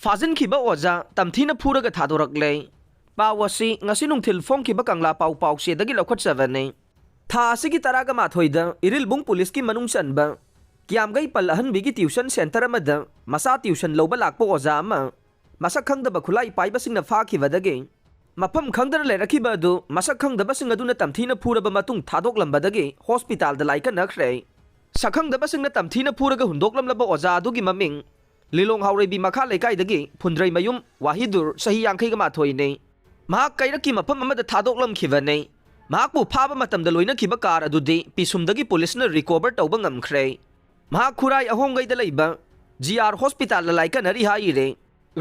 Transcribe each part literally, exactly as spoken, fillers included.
ꯐꯥꯖꯤꯟꯈꯤꯕ ꯑꯣꯖꯥ ꯇꯝꯊꯤꯅ ꯐꯨꯔꯒ ꯊꯥꯗꯣꯔꯛꯂꯦ꯫ ꯄꯥꯎ ꯑꯁꯤ ꯉꯁꯤ ꯅꯨꯡꯊꯤꯜ ꯐꯣꯡꯈꯤꯕ ꯀꯪꯂꯥ ꯄꯥꯎ ꯄꯥꯎꯆꯦꯗꯒꯤ ꯂꯧꯈꯠꯆꯕꯅꯤ꯫ ꯊꯥ ꯑꯁꯤꯒꯤ ꯇꯔꯥꯒ ꯃꯥꯊꯣꯏꯗ ꯏꯔꯤꯜꯕꯨꯡ ꯄꯨꯂꯤꯁꯀꯤ ꯃꯅꯨꯡ ꯆꯟꯕ ꯀꯤꯌꯥꯝꯒꯩ ꯄꯜ ꯑꯍꯟꯕꯤꯒꯤ ꯇ꯭ꯌꯨꯁꯟ ꯁꯦꯟꯇꯔ ꯑꯃꯗ ꯃꯆꯥ ꯇ꯭ꯌꯨꯁꯟ ꯂꯧꯕ ꯂꯥꯛꯄ ꯑꯣꯖꯥ ꯑꯃ ꯃꯁꯛ ꯈꯪꯗꯕ ꯈꯨꯠꯂꯥꯏ ꯄꯥꯏꯕꯁꯤꯡꯅ ꯐꯥꯈꯤꯕꯗꯒꯤ ꯃꯐꯝ ꯈꯪꯗꯅ ꯂꯩꯔꯛꯈꯤꯕ ꯑꯗꯨ ꯃꯁꯛ ꯈꯪꯗꯕꯁꯤꯡ ꯑꯗꯨꯅ ꯇꯝꯊꯤꯅ ꯐꯨꯔꯕ ꯃꯇꯨꯡ ꯊꯥꯗꯣꯛꯂꯝꯕꯗꯒꯤ ꯍꯣꯁꯄꯤꯇꯥꯜꯗ ꯂꯥꯏꯀꯠꯅꯈ꯭ꯔꯦ꯫ ꯁꯛꯈꯪꯗꯕꯁꯤꯡꯅ ꯇꯝꯊꯤꯅ ꯐꯨꯔꯒ ꯍꯨꯟꯗꯣꯛꯂꯝꯂꯕ ꯑꯣꯖꯥ ꯑꯗꯨꯒꯤ ꯃꯃꯤꯡ ꯂꯤꯂꯣꯡ ꯍꯥꯎꯔꯩꯕꯤ ꯃꯈꯥ ꯂꯩꯀꯥꯏꯗꯒꯤ ꯐꯨꯟꯗ꯭ꯔꯩꯃꯌꯨꯝ ꯋꯥꯍꯤꯗꯨꯔ, ꯆꯍꯤ ꯌꯥꯡꯈꯩꯒ ꯃꯥꯊꯣꯏꯅꯤ꯫ ꯃꯍꯥꯛ ꯀꯩꯔꯛꯀꯤ ꯃꯐꯝ ꯑꯃꯗ ꯊꯥꯗꯣꯛꯂꯝꯈꯤꯕꯅꯤ꯫ ꯃꯍꯥꯛꯄꯨ ꯐꯥꯕ ꯃꯇꯝꯗ ꯂꯣꯏꯅꯈꯤꯕ ꯀꯥꯔ ꯑꯗꯨꯗꯤ ꯄꯤꯁꯨꯝꯗꯒꯤ ꯄꯨꯂꯤꯁꯅ ꯔꯤꯀꯣꯚꯔ ꯇꯧꯕ ꯉꯝꯈ꯭ꯔꯦ꯫ ꯃꯍꯥꯛ ꯈꯨꯔꯥꯏ ꯑꯍꯣꯡꯒꯩꯗ ꯂꯩꯕ ꯖꯤ ꯑꯥꯔ ꯍꯣꯁꯄꯤꯇꯥꯜꯗ ꯂꯥꯏꯀꯠꯅꯔꯤ ꯍꯥꯏꯔꯦ꯫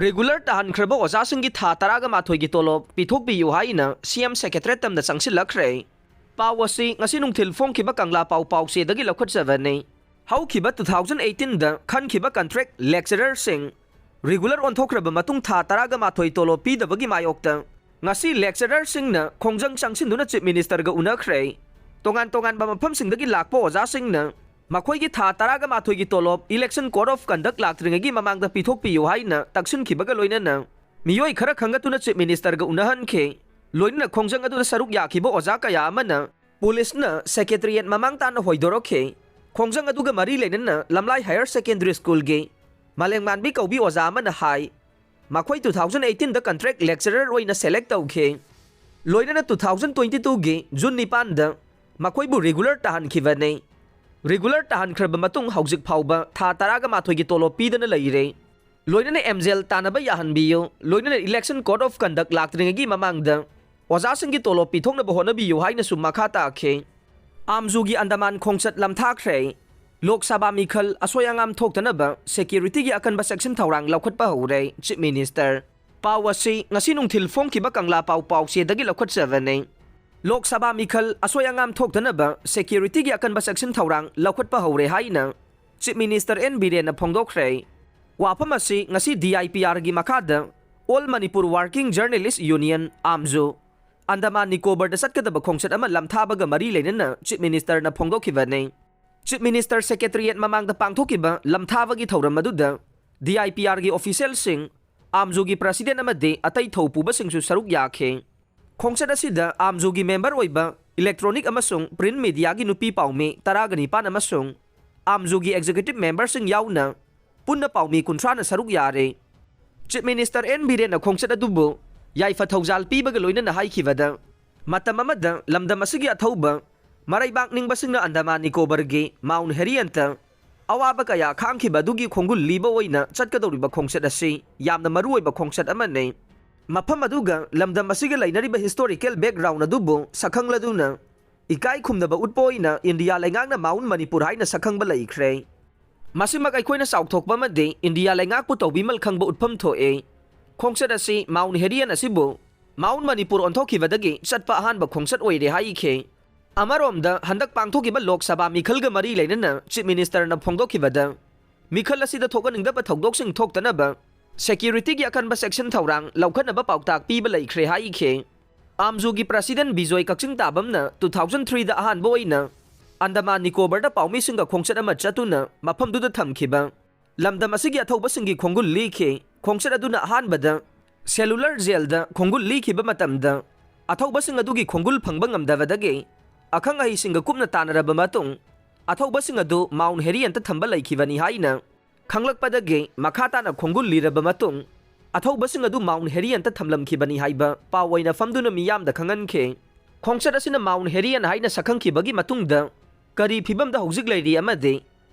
ꯔꯤꯒꯨꯂꯔ ꯇꯥꯍꯟꯈ꯭ꯔꯕ ꯑꯣꯖꯥꯁꯤꯡꯒꯤ ꯊꯥ ꯇꯔꯥꯒ ꯃꯥꯊꯣꯏꯒꯤ ꯇꯣꯂꯣꯞ ꯄꯤꯊꯣꯛꯄꯤꯌꯨ ꯍꯥꯏꯅ ꯁꯤ ꯑꯦꯝ ꯁꯦꯀ꯭ꯔꯦꯇꯔꯦꯠ ꯇꯝꯅ ꯆꯪꯁꯤꯜꯂꯛꯈ꯭ꯔꯦ꯫ ꯄꯥꯎ ꯑꯁꯤ ꯉꯁꯤ ꯅꯨꯡꯊꯤꯜ ꯐꯣꯡꯈꯤꯕ ꯀꯪꯂꯥ ꯄꯥꯎ ꯄꯥꯎꯆꯦꯗꯒꯤ ꯂꯧꯈꯠꯆꯕꯅꯤ꯫ ꯍꯧꯈꯤꯕ ꯇꯨ ꯊꯥꯎꯖꯟ ꯑꯩꯠꯇꯤꯟꯗ ꯈꯟꯈꯤꯕ ꯀꯟꯇ꯭ꯔꯦꯛ ꯂꯦꯛꯆꯔꯔꯁꯤꯡ ꯔꯤꯒꯨꯂꯔ ꯑꯣꯟꯊꯣꯛꯈ꯭ꯔꯕ ꯃꯇꯨꯡ ꯊꯥ ꯇꯔꯥꯒ ꯃꯥꯊꯣꯏ ꯇꯣꯂꯣꯞ ꯄꯤꯗꯕꯒꯤ ꯃꯥꯌꯣꯛꯇ ꯉꯁꯤ ꯂꯦꯛꯆꯔꯔꯁꯤꯡꯅ ꯈꯣꯡꯖꯪ ꯆꯪꯁꯤꯟꯗꯨꯅ ꯆꯤꯞ ꯃꯤꯅꯤꯁꯇꯔꯒ ꯎꯅꯈ꯭ꯔꯦ꯫ ꯇꯣꯉꯥꯟ ꯇꯣꯉꯥꯟꯕ ꯃꯐꯝꯁꯤꯡꯗꯒꯤ ꯂꯥꯛꯄ ꯑꯣꯖꯥꯁꯤꯡꯅ ꯃꯈꯣꯏꯒꯤ ꯊꯥ ꯇꯔꯥꯒ ꯃꯥꯊꯣꯏꯒꯤ ꯇꯣꯂꯣꯞ ꯏꯂꯦꯛꯁꯟ ꯀꯣꯗ ꯑꯣꯐ ꯀꯟꯗꯛ ꯂꯥꯛꯇ꯭ꯔꯤꯉꯩꯒꯤ ꯃꯃꯥꯡꯗ ꯄꯤꯊꯣꯛꯄꯤꯌꯨ ꯍꯥꯏꯅ ꯇꯛꯁꯤꯟꯈꯤꯕꯒ ꯂꯣꯏꯅꯅ ꯃꯤꯑꯣꯏ ꯈꯔ ꯈꯟꯒꯠꯇꯨꯅ ꯆꯤꯞ ꯃꯤꯅꯤꯁꯇꯔꯒ ꯎꯅꯍꯟꯈꯤ꯫ ꯂꯣꯏꯅꯅ ꯈꯣꯡꯖꯪ ꯑꯗꯨꯗ ꯁꯔꯨꯛ ꯌꯥꯈꯤꯕ ꯑꯣꯖꯥ ꯀꯌꯥ ꯑꯃꯅ ꯄꯨꯂꯤꯁꯅ ꯁꯦꯀ꯭ꯔꯦꯇꯔꯤꯌꯦꯠ ꯃꯃꯥꯡ ꯇꯥꯅ ꯍꯣꯏꯗꯣꯔꯛꯈꯤ꯫ ꯈꯣꯡꯖꯪ ꯑꯗꯨꯒ ꯃꯔꯤ ꯂꯩꯅꯅ ꯂꯝꯂꯥꯏ ꯍꯥꯌꯔ ꯁꯦꯀꯦꯟꯗꯔꯤ ꯁ꯭ꯀꯨꯜꯒꯤ ꯃꯥꯂꯦꯝꯉꯥꯟꯕꯤ ꯀꯧꯕꯤ ꯑꯣꯖꯥ ꯑꯃꯅ ꯍꯥꯏ, ꯃꯈꯣꯏ ꯇꯨ ꯊꯥꯎꯖꯟ ꯑꯩꯠꯇꯤꯟꯗ ꯀꯟꯇ꯭ꯔꯦꯛ ꯂꯦꯛꯆꯔꯔ ꯑꯣꯏꯅ ꯁꯦꯂꯦꯛ ꯇꯧꯈꯤ꯫ ꯂꯣꯏꯅꯅ ꯇꯨ ꯊꯥꯎꯖꯟ ꯇ꯭ꯋꯦꯟꯇꯤ ꯇꯨꯒꯤ ꯖꯨꯟ ꯅꯤꯄꯥꯟꯗ ꯃꯈꯣꯏꯕꯨ ꯔꯤꯒꯨꯂꯔ ꯇꯥꯍꯟꯈꯤꯕꯅꯤ꯫ ꯔꯤꯒꯨꯂꯔ ꯇꯥꯍꯟꯈ꯭ꯔꯕ ꯃꯇꯨꯡ ꯍꯧꯖꯤꯛ ꯐꯥꯎꯕ ꯊꯥ ꯇꯔꯥꯒ ꯃꯥꯊꯣꯏꯒꯤ ꯇꯣꯂꯣꯞ ꯄꯤꯗꯅ ꯂꯩꯔꯦ꯫ ꯂꯣꯏꯅꯅ ꯑꯦꯝꯖꯦꯜ ꯇꯥꯟꯅꯕ ꯌꯥꯍꯟꯕꯤꯌꯨ, ꯂꯣꯏꯅꯅ ꯏꯂꯦꯛꯁꯟ ꯀꯣꯗ ꯑꯣꯐ ꯀꯟꯗꯛ ꯂꯥꯛꯇ꯭ꯔꯤꯉꯩꯒꯤ ꯃꯃꯥꯡꯗ ꯑꯣꯖꯥꯁꯤꯡꯒꯤ ꯇꯣꯂꯣꯞ ꯄꯤꯊꯣꯛꯅꯕ ꯍꯣꯠꯅꯕꯤꯌꯨ ꯍꯥꯏꯅꯁꯨ ꯃꯈꯥ ꯇꯥꯈꯤ꯫ ꯑꯥꯝꯖꯨꯒꯤ ꯑꯟꯗꯃꯥꯟ ꯈꯣꯡꯆꯠ ꯂꯝꯊꯥꯈ꯭ꯔꯦ꯫ ꯂꯣꯛ ꯁꯚꯥ ꯃꯤꯈꯜ ꯑꯁꯣꯏ ꯑꯉꯥꯝ ꯊꯣꯛꯇꯅꯕ ꯁꯦꯀ꯭ꯌꯨꯔꯤꯇꯤꯒꯤ ꯑꯀꯟꯕ ꯆꯦꯛꯁꯤꯟ ꯊꯧꯔꯥꯡ ꯂꯧꯈꯠꯄ ꯍꯧꯔꯦ, ꯆꯤꯞ ꯃꯤꯅꯤꯁꯇꯔ꯫ ꯄꯥꯎ ꯑꯁꯤ ꯉꯁꯤ ꯅꯨꯡꯊꯤꯜ ꯐꯣꯡꯈꯤꯕ ꯀꯪꯂꯥ ꯄꯥꯎ ꯄꯥꯎꯆꯦꯗꯒꯤ ꯂꯧꯈꯠꯆꯕꯅꯤ꯫ ꯂꯣꯛ ꯁꯚꯥ ꯃꯤꯈꯜ ꯑꯁꯣꯏ ꯑꯉꯥꯝ ꯊꯣꯛꯇꯅꯕ ꯁꯦꯀ꯭ꯌꯨꯔꯤꯇꯤꯒꯤ ꯑꯀꯟꯕ ꯆꯦꯛꯁꯤꯟ ꯊꯧꯔꯥꯡ ꯂꯧꯈꯠꯄ ꯍꯧꯔꯦ ꯍꯥꯏꯅ ꯆꯤꯞ ꯃꯤꯅꯤꯁꯇꯔ ꯑꯦꯟ ꯕꯤꯔꯦꯟꯅ ꯐꯣꯡꯗꯣꯛꯈ꯭ꯔꯦ꯫ ꯋꯥꯐꯝ ꯑꯁꯤ ꯉꯁꯤ ꯗꯤ ꯑꯥꯏ ꯄꯤ ꯑꯥꯔꯒꯤ ꯃꯈꯥꯗ all Manipur working journalists union, ꯑꯥꯝꯖꯨ, ꯑꯟꯗꯃꯥꯟ ꯅꯤꯀꯣꯕꯔꯗ ꯆꯠꯀꯗꯕ ꯈꯣꯡꯆꯠ ꯑꯃ ꯂꯝꯊꯥꯕꯒ ꯃꯔꯤ ꯂꯩꯅꯅ ꯆꯤꯞ ꯃꯤꯅꯤꯁꯇꯔꯅ ꯐꯣꯡꯗꯣꯛꯈꯤꯕꯅꯤ꯫ ꯆꯤꯞ ꯃꯤꯅꯤꯁꯇꯔ ꯁꯦꯀ꯭ꯔꯦꯇꯔꯤꯌꯦꯠ ꯃꯃꯥꯡꯗ ꯄꯥꯡꯊꯣꯛꯈꯤꯕ ꯂꯝꯊꯥꯕꯒꯤ ꯊꯧꯔꯝ ꯑꯗꯨꯗ DIPRꯒꯤ officialꯁꯤꯡ, AAMJUꯒꯤ president ꯑꯃꯗꯤ ꯑꯇꯩ ꯊꯧ ꯄꯨꯕꯁꯤꯡꯁꯨ ꯁꯔꯨꯛ ꯌꯥꯈꯤ꯫ ꯈꯣꯡꯆꯠ ꯑꯁꯤꯗ AAMJUꯒꯤ member ꯑꯣꯏꯕ electronic ꯑꯃꯁꯨꯡ print mediaꯒꯤ ꯅꯨꯄꯤ ꯄꯥꯎꯃꯤ ꯇꯔꯥꯒ ꯅꯤꯄꯥꯟ ꯑꯃꯁꯨꯡ AAMJUꯒꯤ executive memberꯁꯤꯡ ꯌꯥꯎꯅ ꯄꯨꯟꯅ ꯄꯥꯎꯃꯤ ꯀꯨꯟꯊ꯭ꯔꯥꯅ ꯁꯔꯨꯛ ꯌꯥꯔꯦ꯫ Chief Minister N ꯕꯤꯔꯦꯟꯅ ꯈꯣꯡꯆꯠ ꯑꯗꯨꯕꯨ ꯌꯥꯏꯐ ꯊꯧꯖꯥꯜ ꯄꯤꯕꯒ ꯂꯣꯏꯅꯅ ꯍꯥꯏꯈꯤꯕꯗ, ꯃꯇꯝ ꯑꯃꯗ ꯂꯝꯗꯝ ꯑꯁꯤꯒꯤ ꯑꯊꯧꯕ ꯃꯔꯩꯕꯥꯛ ꯅꯤꯡꯕꯁꯤꯡꯅ ꯑꯟꯗꯃꯥꯟ ꯅꯤꯀꯣꯕꯔꯒꯤ Mount Heriotꯇ ꯑꯋꯥꯕ ꯀꯌꯥ ꯈꯥꯡꯈꯤꯕ ꯑꯗꯨꯒꯤ ꯈꯣꯡꯒꯨꯜ ꯂꯤꯕ ꯑꯣꯏꯅ ꯆꯠꯀꯗꯧꯔꯤꯕ ꯈꯣꯡꯆꯠ ꯑꯁꯤ ꯌꯥꯝꯅ ꯃꯔꯨꯑꯣꯏꯕ ꯈꯣꯡꯆꯠ ꯑꯃꯅꯤ꯫ ꯃꯐꯝ ꯑꯗꯨꯒ ꯂꯝꯗꯝ ꯑꯁꯤꯒ ꯂꯩꯅꯔꯤꯕ historical background ꯑꯗꯨꯕꯨ ꯁꯛꯈꯪꯂꯗꯨꯅ ꯏꯀꯥꯏ ꯈꯨꯝꯅꯕ ꯎꯠꯄ ꯑꯣꯏꯅ ꯏꯟꯗꯤꯌꯥ ꯂꯩꯉꯥꯛꯅ Mount ꯃꯅꯤꯄꯨꯔ ꯍꯥꯏꯅ ꯁꯛꯈꯪꯕ ꯂꯩꯈ꯭ꯔꯦ꯫ ꯃꯁꯤꯃꯛ ꯑꯩꯈꯣꯏꯅ ꯆꯥꯎꯊꯣꯛꯄ ꯑꯃꯗꯤ ꯏꯟꯗꯤꯌꯥ ꯂꯩꯉꯥꯛꯄꯨ ꯇꯧꯕꯤꯃꯜ ꯈꯪꯕ ꯎꯠꯐꯝ ꯊꯣꯛꯑꯦ꯫ ꯈꯣꯡꯆꯠ ꯑꯁꯤ Mount Heriot ꯑꯁꯤꯕꯨ Mount ꯃꯅꯤꯄꯨꯔ ꯑꯣꯟꯊꯣꯛꯈꯤꯕꯗꯒꯤ ꯆꯠꯄ ꯑꯍꯥꯟꯕ ꯈꯣꯡꯆꯠ ꯑꯣꯏꯔꯦ ꯍꯥꯏꯈꯤ꯫ ꯑꯃꯔꯣꯝꯗ ꯍꯟꯗꯛ ꯄꯥꯡꯊꯣꯛꯈꯤꯕ ꯂꯣꯛ ꯁꯚꯥ ꯃꯤꯈꯜꯒ ꯃꯔꯤ ꯂꯩꯅꯅ Chief Ministerꯅ ꯐꯣꯡꯗꯣꯛꯈꯤꯕꯗ, ꯃꯤꯈꯜ ꯑꯁꯤꯗ ꯊꯣꯛꯍꯟꯅꯤꯡꯗꯕ ꯊꯧꯗꯣꯛꯁꯤꯡ ꯊꯣꯛꯇꯅꯕ securityꯒꯤ ꯑꯀꯟꯕ ꯆꯦꯛꯁꯤꯟ ꯊꯧꯔꯥꯡ ꯂꯧꯈꯠꯅꯕ ꯄꯥꯎꯇꯥꯛ ꯄꯤꯕ ꯂꯩꯈ꯭ꯔꯦ ꯍꯥꯏꯈꯤ꯫ AAMJUꯒꯤ president ꯕꯤꯖꯣꯏ ꯀꯛꯆꯤꯡ ꯇꯥꯕꯝꯅ two thousand threeꯗ ꯑꯍꯥꯟꯕ ꯑꯣꯏꯅ ꯑꯟꯗꯃꯥꯟ ꯅꯤꯀꯣꯕꯔꯗ ꯄꯥꯎꯃꯤꯁꯤꯡꯒ ꯈꯣꯡꯆꯠ ꯑꯃ ꯆꯠꯇꯨꯅ ꯃꯐꯝꯗꯨꯗ ꯊꯝꯈꯤꯕ ꯂꯝꯗꯝ ꯑꯁꯤꯒꯤ ꯑꯊꯧꯕꯁꯤꯡꯒꯤ ꯈꯣꯡꯒꯨꯜ ꯂꯤꯈꯤ꯫ ꯈꯣꯡꯆꯠ ꯑꯗꯨꯅ ꯑꯍꯥꯟꯕꯗ cellular jailꯗ ꯈꯣꯡꯒꯨꯜ ꯂꯤꯈꯤꯕ ꯃꯇꯝꯗ, ꯑꯊꯧꯕꯁꯤꯡ ꯑꯗꯨꯒꯤ ꯈꯣꯡꯒꯨꯜ ꯐꯪꯕ ꯉꯝꯗꯕꯗꯒꯤ ꯑꯈꯪ ꯑꯍꯩꯁꯤꯡꯒ ꯀꯨꯞꯅ ꯇꯥꯟꯅꯔꯕ ꯃꯇꯨꯡ, ꯑꯊꯧꯕꯁꯤꯡ ꯑꯗꯨ Mount Heriotꯇ ꯊꯝꯕ ꯂꯩꯈꯤꯕꯅꯤ ꯍꯥꯏꯅ ꯈꯪꯂꯛꯄꯗꯒꯤ ꯃꯈꯥ ꯇꯥꯅ ꯈꯣꯡꯒꯨꯜ ꯂꯤꯔꯕ ꯃꯇꯨꯡ, ꯑꯊꯧꯕꯁꯤꯡ ꯑꯗꯨ Mount Heriotꯇ ꯊꯝꯂꯝꯈꯤꯕꯅꯤ ꯍꯥꯏꯕ ꯄꯥꯎ ꯑꯣꯏꯅ ꯐꯝꯗꯨꯅ ꯃꯤꯌꯥꯝꯗ ꯈꯪꯍꯟꯈꯤ꯫ ꯈꯣꯡꯆꯠ ꯑꯁꯤꯅ Mount Heriot ꯍꯥꯏꯅ ꯁꯛꯈꯪꯈꯤꯕꯒꯤ ꯃꯇꯨꯡꯗ ꯀꯔꯤ ꯐꯤꯕꯝꯗ ꯍꯧꯖꯤꯛ ꯂꯩꯔꯤ ꯑꯃꯗꯤ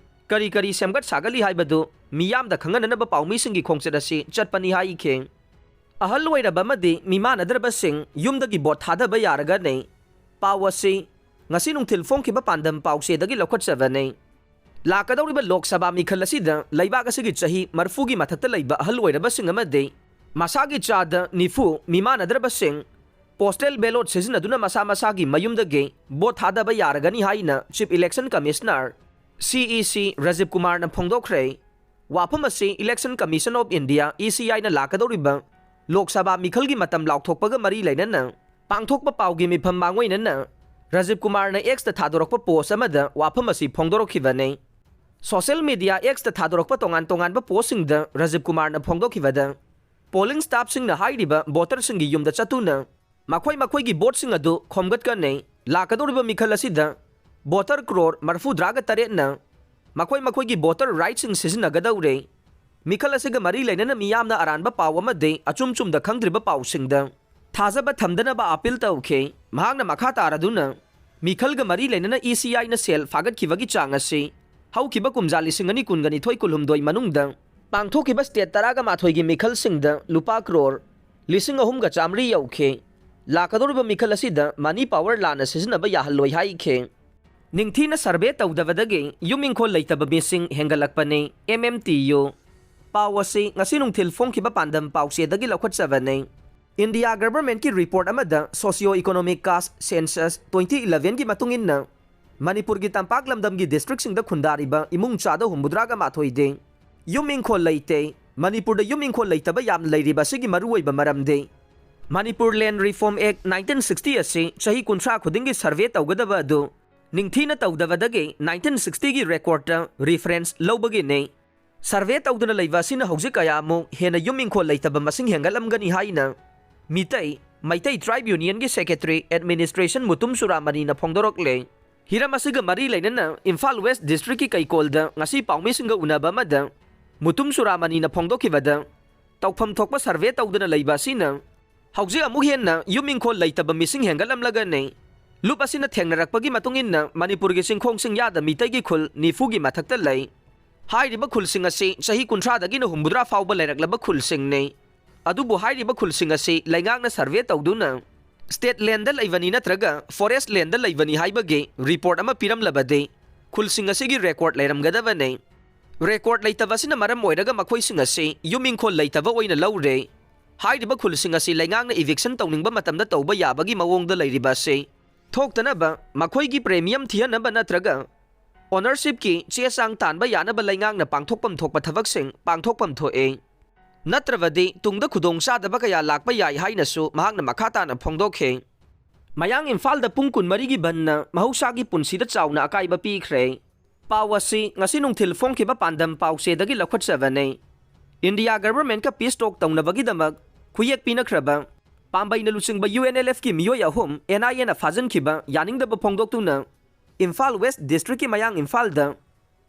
ꯀꯔꯤ ꯀꯔꯤ ꯁꯦꯝꯒꯠ ꯁꯥꯒꯠꯂꯤ ꯍꯥꯏꯕꯗꯨ ꯃꯤꯌꯥꯝꯗ ꯈꯪꯍꯟꯅꯅꯕ ꯄꯥꯎꯃꯤꯁꯤꯡꯒꯤ ꯈꯣꯡꯆꯠ ꯑꯁꯤ ꯆꯠꯄꯅꯤ ꯍꯥꯏꯈꯤ꯫ ꯑꯍꯜ ꯑꯣꯏꯔꯕ ꯑꯃꯗꯤ ꯃꯤꯃꯥꯟꯅꯗ꯭ꯔꯕꯁꯤꯡ ꯌꯨꯝꯗꯒꯤ ꯚꯣꯠ ꯊꯥꯗꯕ ꯌꯥꯔꯒꯅꯤ꯫ ꯄꯥꯎ ꯑꯁꯤ ꯉꯁꯤ ꯅꯨꯡꯊꯤꯜ ꯐꯣꯡꯈꯤꯕ ꯄꯥꯟꯗꯝ ꯄꯥꯎꯆꯦꯗꯒꯤ ꯂꯧꯈꯠꯆꯕꯅꯤ꯫ ꯂꯥꯛꯀꯗꯧꯔꯤꯕ ꯂꯣꯛ ꯁꯚꯥ ꯃꯤꯈꯜ ꯑꯁꯤꯗ ꯂꯩꯕꯥꯛ ꯑꯁꯤꯒꯤ ꯆꯍꯤ ꯃꯔꯐꯨꯒꯤ ꯃꯊꯛꯇ ꯂꯩꯕ ꯑꯍꯜ ꯑꯣꯏꯔꯕꯁꯤꯡ ꯑꯃꯗꯤ ꯃꯁꯥꯒꯤ ꯆꯥꯗ ꯅꯤꯐꯨ ꯃꯤꯃꯥꯟꯅꯗ꯭ꯔꯕꯁꯤꯡ postal ballot ꯁꯤꯖꯤꯟꯅꯗꯨꯅ ꯃꯁꯥ ꯃꯁꯥꯒꯤ ꯃꯌꯨꯝꯗꯒꯤ ꯚꯣꯠ ꯊꯥꯗꯕ ꯌꯥꯔꯒꯅꯤ ꯍꯥꯏꯅ Chief Election Commissioner, CEC, Rajiv ꯀꯨꯃꯥꯔꯅ ꯐꯣꯡꯗꯣꯛꯈ꯭ꯔꯦ꯫ ꯋꯥꯐꯝ ꯑꯁꯤ Election Commission of India, ECIꯅ ꯂꯥꯛꯀꯗꯧꯔꯤꯕ ꯂꯣꯛ ꯁꯚꯥ ꯃꯤꯈꯜꯒꯤ ꯃꯇꯝ ꯂꯥꯎꯊꯣꯛꯄꯒ ꯃꯔꯤ ꯂꯩꯅꯅ ꯄꯥꯡꯊꯣꯛꯄ ꯄꯥꯎꯒꯤ ꯃꯤꯐꯝ ꯃꯥꯡꯑꯣꯏꯅꯅ ꯔꯥꯖꯤꯕ ꯀꯨꯃꯥꯔꯅ Xꯇ ꯊꯥꯗꯣꯔꯛꯄ post ꯑꯃꯗ ꯋꯥꯐꯝ ꯑꯁꯤ ꯐꯣꯡꯗꯣꯔꯛꯈꯤꯕꯅꯤ꯫ Social media X ꯇ ꯊꯥꯗꯣꯔꯛꯄ ꯇꯣꯉꯥꯟ ꯇꯣꯉꯥꯟꯕ ꯄꯣꯁꯁꯤꯡꯗ ꯔꯥꯖꯤꯕ ꯀꯨꯃꯥꯔꯅ ꯐꯣꯡꯗꯣꯛꯈꯤꯕꯗ, ꯄꯣꯂꯤꯡ ꯁ꯭ꯇꯥꯐꯁꯤꯡꯅ ꯍꯥꯏꯔꯤꯕ ꯚꯣꯇꯔꯁꯤꯡꯒꯤ ꯌꯨꯝꯗ ꯆꯠꯇꯨꯅ ꯃꯈꯣꯏ ꯃꯈꯣꯏꯒꯤ ꯚꯣꯠꯁꯤꯡ ꯑꯗꯨ ꯈꯣꯝꯒꯠꯀꯅꯤ꯫ ꯂꯥꯛꯀꯗꯧꯔꯤꯕ ꯃꯤꯈꯜ ꯑꯁꯤꯗ ꯚꯣꯇꯔ ꯀ꯭ꯔꯣꯔ ꯃꯔꯤꯐꯨꯇꯔꯥꯒ ꯇꯔꯦꯠꯅ ꯃꯈꯣꯏ ꯃꯈꯣꯏꯒꯤ ꯚꯣꯇꯔ ꯔꯥꯏꯠꯁꯤꯡ ꯁꯤꯖꯤꯟꯅꯒꯗꯧꯔꯦ꯫ ꯃꯤꯈꯜ ꯑꯁꯤꯒ ꯃꯔꯤ ꯂꯩꯅꯅ ꯃꯤꯌꯥꯝꯅ ꯑꯔꯥꯟꯕ ꯄꯥꯎ ꯑꯃꯗꯤ ꯑꯆꯨꯝ ꯆꯨꯝꯗ ꯈꯪꯗ꯭ꯔꯤꯕ ꯄꯥꯎꯁꯤꯡꯗ ꯊꯥꯖꯕ ꯊꯝꯗꯅꯕ ꯑꯥꯄꯤꯜ ꯇꯧꯈꯤ꯫ ꯃꯍꯥꯛꯅ ꯃꯈꯥ ꯇꯥꯔꯗꯨꯅ, ꯃꯤꯈꯜꯒ ꯃꯔꯤ ꯂꯩꯅꯅ E C I ꯅ ꯁꯦꯜ ꯐꯥꯒꯠꯈꯤꯕꯒꯤ ꯆꯥꯡ ꯑꯁꯤ ꯍꯧꯈꯤꯕ ꯀꯨꯝꯖꯥ ꯂꯤꯁꯤꯡ ꯑꯅꯤ ꯀꯨꯟꯒ ꯅꯤꯊꯣꯏ ꯀꯨꯜꯍꯨꯝꯗꯣꯏ ꯃꯅꯨꯡꯗ ꯄꯥꯡꯊꯣꯛꯈꯤꯕ ꯁ꯭ꯇꯦꯠ ꯇꯔꯥꯒ ꯃꯥꯊꯣꯏꯒꯤ ꯃꯤꯈꯜꯁꯤꯡꯗ ꯂꯨꯄꯥ ꯀ꯭ꯔꯣꯔ ꯂꯤꯁꯤꯡ ꯑꯍꯨꯝꯒ ꯆꯥꯃꯔꯤ ꯌꯧꯈꯤ꯫ ꯂꯥꯛꯀꯗꯧꯔꯤꯕ ꯃꯤꯈꯜ ꯑꯁꯤꯗ ꯃꯅꯤ ꯄꯥꯋꯔ ꯂꯥꯟꯅ ꯁꯤꯖꯤꯟꯅꯕ ꯌꯥꯍꯜꯂꯣꯏ ꯍꯥꯏꯈꯤ꯫ ꯅꯤꯡꯊꯤꯅ ꯁꯔꯚꯦ ꯇꯧꯗꯕꯗꯒꯤ ꯌꯨꯝ ꯏꯪꯈꯣꯜ ꯂꯩꯇꯕ ꯃꯤꯁꯤꯡ ꯍꯦꯟꯒꯠꯂꯛꯄꯅꯤ, M M T U꯫ ꯄꯥꯎ ꯑꯁꯤ ꯉꯁꯤ ꯅꯨꯡꯊꯤꯜ ꯐꯣꯡꯈꯤꯕ ꯄꯥꯟꯗꯝ ꯄꯥꯎꯆꯦꯗꯒꯤ ꯂꯧꯈꯠꯆꯕꯅꯤ꯫ ꯏꯟꯗꯤꯌꯥ ꯒꯚꯔꯟꯃꯦꯟꯠꯀꯤ ꯔꯤꯄꯣꯔꯠ ꯑꯃꯗ Socio Economic Caste Census twenty eleven ꯒꯤ ꯃꯇꯨꯡ ꯏꯟꯅ, ꯃꯅꯤꯄꯨꯔꯒꯤ ꯇꯝꯄꯥꯛ ꯂꯝꯗꯝꯒꯤ ꯗꯤꯁꯇ꯭ꯔꯤꯛꯁꯤꯡꯗ ꯈꯨꯟꯗꯥꯔꯤꯕ ꯏꯃꯨꯡ ꯆꯥꯗ ꯍꯨꯝꯐꯨꯇꯔꯥꯒ ꯃꯥꯊꯣꯏꯗꯤ ꯌꯨꯝ ꯏꯪꯈꯣꯜ ꯂꯩꯇꯦ꯫ ꯃꯅꯤꯄꯨꯔꯗ ꯌꯨꯝ ꯏꯪꯈꯣꯜ ꯂꯩꯇꯕ ꯌꯥꯝꯅ ꯂꯩꯔꯤꯕ ꯑꯁꯤꯒꯤ ꯃꯔꯨꯑꯣꯏꯕ ꯃꯔꯝꯗꯤ, Manipur Land Reform Act nineteen sixty ꯑꯁꯤ ꯆꯍꯤ ꯀꯨꯟꯊ꯭ꯔꯥ ꯈꯨꯗꯤꯡꯒꯤ ꯁꯔꯚꯦ ꯇꯧꯒꯗꯕ ꯑꯗꯨ ꯅꯤꯡꯊꯤꯅ ꯇꯧꯗꯕꯗꯒꯤ nineteen sixty ꯒꯤ ꯔꯦꯀꯣꯔꯗꯇ ꯔꯤꯐꯔꯦꯟꯁ ꯂꯧꯕꯒꯤꯅꯤ꯫ ꯁꯔꯚꯦ ꯇꯧꯗꯅ ꯂꯩꯕ ꯑꯁꯤꯅ ꯍꯧꯖꯤꯛ ꯀꯌꯥꯃꯨꯛ ꯍꯦꯟꯅ ꯌꯨꯝ ꯏꯪꯈꯣꯜ ꯂꯩꯇꯕ ꯃꯁꯤꯡ ꯍꯦꯟꯒꯠꯂꯝꯒꯅꯤ ꯍꯥꯏꯅ ꯃꯤꯇꯩ, ꯃꯩꯇꯩ ꯇ꯭ꯔꯥꯏꯕ ꯌꯨꯅꯤꯌꯟꯒꯤ ꯁꯦꯀ꯭ꯔꯦꯇꯔꯤ ꯑꯦꯗꯃꯤꯅꯤꯁꯇ꯭ꯔꯦꯁꯟ ꯃꯨꯇꯨꯝ ꯆꯨꯔꯥꯃꯅꯤꯅ ꯐꯣꯡꯗꯣꯔꯛꯂꯦ꯫ ꯍꯤꯔꯝ ꯑꯁꯤꯒ ꯃꯔꯤ ꯂꯩꯅꯅ ꯏꯝꯐꯥꯜ ꯋꯦꯁ ꯗꯤꯁꯇ꯭ꯔꯤꯛꯀꯤ ꯀꯩꯀꯣꯜꯗ ꯉꯁꯤ ꯄꯥꯎꯃꯤꯁꯤꯡꯒ ꯎꯅꯕ ꯑꯃꯗ ꯃꯨꯇꯨꯝ ꯆꯨꯔꯥꯃꯅꯤꯅ ꯐꯣꯡꯗꯣꯛꯈꯤꯕꯗ, ꯇꯧꯐꯝ ꯊꯣꯛꯄ ꯁꯔꯚꯦ ꯇꯧꯗꯅ ꯂꯩꯕ ꯑꯁꯤꯅ ꯍꯧꯖꯤꯛ ꯑꯃꯨꯛ ꯍꯦꯟꯅ ꯌꯨꯝ ꯏꯪꯈꯣꯜ ꯂꯩꯇꯕ ꯃꯤꯁꯤꯡ ꯍꯦꯟꯒꯠꯂꯝꯂꯒꯅꯤ꯫ ꯂꯨꯞ ꯑꯁꯤꯅ ꯊꯦꯡꯅꯔꯛꯄꯒꯤ ꯃꯇꯨꯡ ꯏꯟꯅ ꯃꯅꯤꯄꯨꯔꯒꯤ ꯆꯤꯡꯈꯣꯡ ꯆꯤꯡꯌꯥꯗ ꯃꯤꯇꯩꯒꯤ ꯈꯨꯜ ꯅꯤꯐꯨꯒꯤ ꯃꯊꯛꯇ ꯂꯩ꯫ ꯍꯥꯏꯔꯤꯕ ꯈꯨꯜꯁꯤꯡ ꯑꯁꯤ ꯆꯍꯤ ꯀꯨꯟꯊ꯭ꯔꯥꯗꯒꯤꯅ ꯍꯨꯝꯐꯨꯇꯔꯥ ꯐꯥꯎꯕ ꯂꯩꯔꯛꯂꯕ ꯈꯨꯜꯁꯤꯡꯅꯤ꯫ ꯑꯗꯨꯕꯨ ꯍꯥꯏꯔꯤꯕ ꯈꯨꯜꯁꯤꯡ ꯑꯁꯤ ꯂꯩꯉꯥꯛꯅ ꯁꯔꯚꯦ ꯇꯧꯗꯨꯅ ꯁ꯭ꯇꯦꯠ ꯂꯦꯟꯗ ꯂꯩꯕꯅꯤ ꯅꯠꯇ꯭ꯔꯒ ꯐꯣꯔꯦꯁ ꯂꯦꯟꯗ ꯂꯩꯕꯅꯤ ꯍꯥꯏꯕꯒꯤ ꯔꯤꯄꯣꯔꯠ ꯑꯃ ꯄꯤꯔꯝꯂꯕꯗꯤ ꯈꯨꯜꯁꯤꯡ ꯑꯁꯤꯒꯤ ꯔꯦꯀꯣꯔꯗ ꯂꯩꯔꯝꯒꯗꯕꯅꯤ꯫ ꯔꯦꯀꯣꯔꯗ ꯂꯩꯇꯕ ꯑꯁꯤꯅ ꯃꯔꯝ ꯑꯣꯏꯔꯒ ꯃꯈꯣꯏꯁꯤꯡ ꯑꯁꯤ ꯌꯨꯝ ꯏꯪꯈꯣꯜ ꯂꯩꯇꯕ ꯑꯣꯏꯅ ꯂꯧꯔꯦ꯫ ꯍꯥꯏꯔꯤꯕ ꯈꯨꯜꯁꯤꯡ ꯑꯁꯤ ꯂꯩꯉꯥꯛꯅ ꯏꯚꯤꯛꯁꯟ ꯇꯧꯅꯤꯡꯕ ꯃꯇꯝꯗ ꯇꯧꯕ ꯌꯥꯕꯒꯤ ꯃꯑꯣꯡꯗ ꯂꯩꯔꯤꯕ ꯑꯁꯤ ꯊꯣꯛꯇꯅꯕ ꯃꯈꯣꯏꯒꯤ ꯄ꯭ꯔꯤꯃꯤꯌꯝ ꯊꯤꯍꯟꯅꯕ ꯅꯠꯇ꯭ꯔꯒ ꯑꯣꯅꯔꯁꯤꯞꯀꯤ ꯆꯦ ꯆꯥꯡ ꯇꯥꯟꯕ ꯌꯥꯅꯕ ꯂꯩꯉꯥꯛꯅ ꯄꯥꯡꯊꯣꯛꯐꯝ ꯊꯣꯛꯄ ꯊꯕꯛꯁꯤꯡ ꯄꯥꯡꯊꯣꯛꯐꯝ ꯊꯣꯛꯏ꯫ ꯅꯠꯇ꯭ꯔꯕꯗꯤ ꯇꯨꯡꯗ ꯈꯨꯗꯣꯡꯆꯥꯗꯕ ꯀꯌꯥ ꯂꯥꯛꯄ ꯌꯥꯏ ꯍꯥꯏꯅꯁꯨ ꯃꯍꯥꯛꯅ ꯃꯈꯥ ꯇꯥꯅ ꯐꯣꯡꯗꯣꯛꯈꯤ꯫ ꯃꯌꯥꯡ ꯏꯝꯐꯥꯜꯗ ꯄꯨꯡ ꯀꯨꯟꯃꯔꯤꯒꯤ ꯕꯟꯅ ꯃꯍꯧꯁꯥꯒꯤ ꯄꯨꯟꯁꯤꯗ ꯆꯥꯎꯅ ꯑꯀꯥꯏꯕ ꯄꯤꯈ꯭ꯔꯦ꯫ ꯄꯥꯎ ꯑꯁꯤ ꯉꯁꯤ ꯅꯨꯡꯊꯤꯜ ꯐꯣꯡꯈꯤꯕ ꯄꯥꯟꯗꯝ ꯄꯥꯎꯆꯦꯗꯒꯤ ꯂꯧꯈꯠꯆꯕꯅꯤ꯫ ꯏꯟꯗꯤꯌꯥ ꯒꯚꯔꯟꯃꯦꯟꯠꯀ ꯄꯤꯁ ꯇꯣꯛ ꯇꯧꯅꯕꯒꯤꯗꯃꯛ ꯈꯨꯌꯦꯛ ꯄꯤꯅꯈ꯭ꯔꯕ ꯄꯥꯝꯕꯩꯅ ꯂꯨꯆꯤꯡꯕ ꯌꯨ ꯑꯦꯟ ꯑꯦꯜ ꯑꯦꯐꯀꯤ ꯃꯤꯑꯣꯏ ꯑꯍꯨꯝ ꯑꯦꯟ ꯑꯥꯏ ꯑꯦꯅ ꯐꯥꯖꯤꯟꯈꯤꯕ ꯌꯥꯅꯤꯡꯗꯕ ꯐꯣꯡꯗꯣꯛꯇꯨꯅ ꯏꯝꯐꯥꯜ ꯋꯦꯁ ꯗꯤꯁꯇ꯭ꯔꯤꯛꯀꯤ ꯃꯌꯥꯡ ꯏꯝꯐꯥꯜꯗ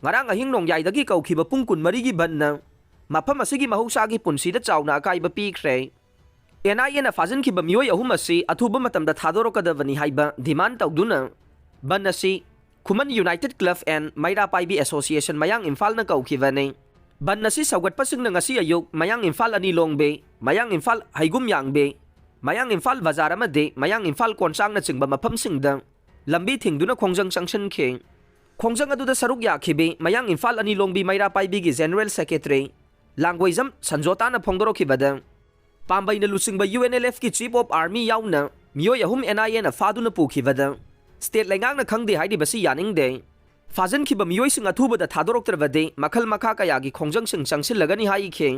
ꯉꯔꯥꯡ ꯑꯍꯤꯡ ꯅꯣꯡꯌꯥꯏꯗꯒꯤ ꯀꯧꯈꯤꯕ ꯄꯨꯡ ꯀꯨꯟꯃꯔꯤꯒꯤ ꯕꯟꯅ ꯃꯐꯝ ꯑꯁꯤꯒꯤ ꯃꯍꯧꯁꯥꯒꯤ ꯄꯨꯟꯁꯤꯗ ꯆꯥꯎꯅ ꯑꯀꯥꯏꯕ ꯄꯤꯈ꯭ꯔꯦ꯫ ꯑꯦꯟ ꯑꯥꯏ ꯑꯦꯅ ꯐꯥꯖꯤꯟꯈꯤꯕ ꯃꯤꯑꯣꯏ ꯑꯍꯨꯝ ꯑꯁꯤ ꯑꯊꯨꯕ ꯃꯇꯝꯗ ꯊꯥꯗꯣꯔꯛꯀꯗꯕꯅꯤ ꯍꯥꯏꯕ ꯗꯤꯃꯥꯟ ꯇꯧꯗꯨꯅ ꯕꯟ ꯑꯁꯤ ꯈꯨꯃꯟ ꯌꯨꯅꯥꯏꯇꯦꯗ ꯀ꯭ꯂꯕ ꯑꯦꯟ ꯃꯩꯔꯥ ꯄꯥꯏꯕꯤ ꯑꯦꯁꯣꯁꯤꯌꯦꯁꯟ ꯃꯌꯥꯡ ꯏꯝꯐꯥꯜꯅ ꯀꯧꯈꯤꯕꯅꯤ꯫ ꯕꯟ ꯑꯁꯤ ꯁꯧꯒꯠꯄꯁꯤꯡꯅ ꯉꯁꯤ ꯑꯌꯨꯛ ꯃꯌꯥꯡ ꯏꯝꯐꯥꯜ ꯑꯅꯤ ꯂꯣꯡꯕꯤ, ꯃꯌꯥꯡ ꯏꯝꯐꯥꯜ ꯍꯩꯒꯨꯝ ꯌꯥꯡꯕꯤ, ꯃꯌꯥꯡ ꯏꯝꯐꯥꯜ ꯕꯖꯥꯔ ꯑꯃꯗꯤ ꯃꯌꯥꯡ ꯏꯝꯐꯥꯜ ꯀꯣꯟꯆꯥꯡꯅꯆꯤꯡꯕ ꯃꯐꯝꯁꯤꯡꯗ ꯂꯝꯕꯤ ꯊꯤꯡꯗꯨꯅ ꯈꯣꯡꯖꯪ ꯆꯪꯁꯤꯟꯈꯤ꯫ ꯈꯣꯡꯖꯪ ꯑꯗꯨꯗ ꯁꯔꯨꯛ ꯌꯥꯈꯤꯕꯤ ꯃꯌꯥꯡ ꯏꯝꯐꯥꯜ ꯑꯅꯤ ꯂꯣꯡꯕꯤ ꯃꯩꯔꯥ ꯄꯥꯏꯕꯤꯒꯤ ꯖꯦꯅꯔꯦꯜ ꯁꯦꯀ꯭ꯔꯦꯇꯔꯤ ꯂꯥꯡꯒꯣꯏꯖꯝ ꯁꯟꯖꯣꯇꯥꯅ ꯐꯣꯡꯗꯣꯔꯛꯈꯤꯕꯗ, ꯄꯥꯝꯕꯩꯅ ꯂꯨꯆꯤꯡꯕ ꯌꯨ ꯑꯦꯟ ꯑꯦꯜ ꯑꯦꯐꯀꯤ ꯆꯤꯐ ꯑꯣꯐ ꯑꯥꯔꯃꯤ ꯌꯥꯎꯅ ꯃꯤꯑꯣꯏ ꯑꯍꯨꯝ ꯑꯦꯟ ꯑꯥꯏ ꯑꯦꯅ ꯐꯥꯗꯨꯅ ꯄꯨꯈꯤꯕꯗ ꯁ꯭ꯇꯦꯠ ꯂꯩꯉꯥꯛꯅ ꯈꯪꯗꯦ ꯍꯥꯏꯔꯤꯕꯁꯤ ꯌꯥꯅꯤꯡꯗꯦ꯫ ꯐꯥꯖꯤꯟꯈꯤꯕ ꯃꯤꯑꯣꯏꯁꯤꯡ ꯑꯊꯨꯕꯗ ꯊꯥꯗꯣꯔꯛꯇ꯭ꯔꯕꯗꯤ ꯃꯈꯜ ꯃꯈꯥ ꯀꯌꯥꯒꯤ ꯈꯣꯡꯖꯪꯁꯤꯡ ꯆꯪꯁꯤꯜꯂꯒꯅꯤ ꯍꯥꯏꯈꯤ꯫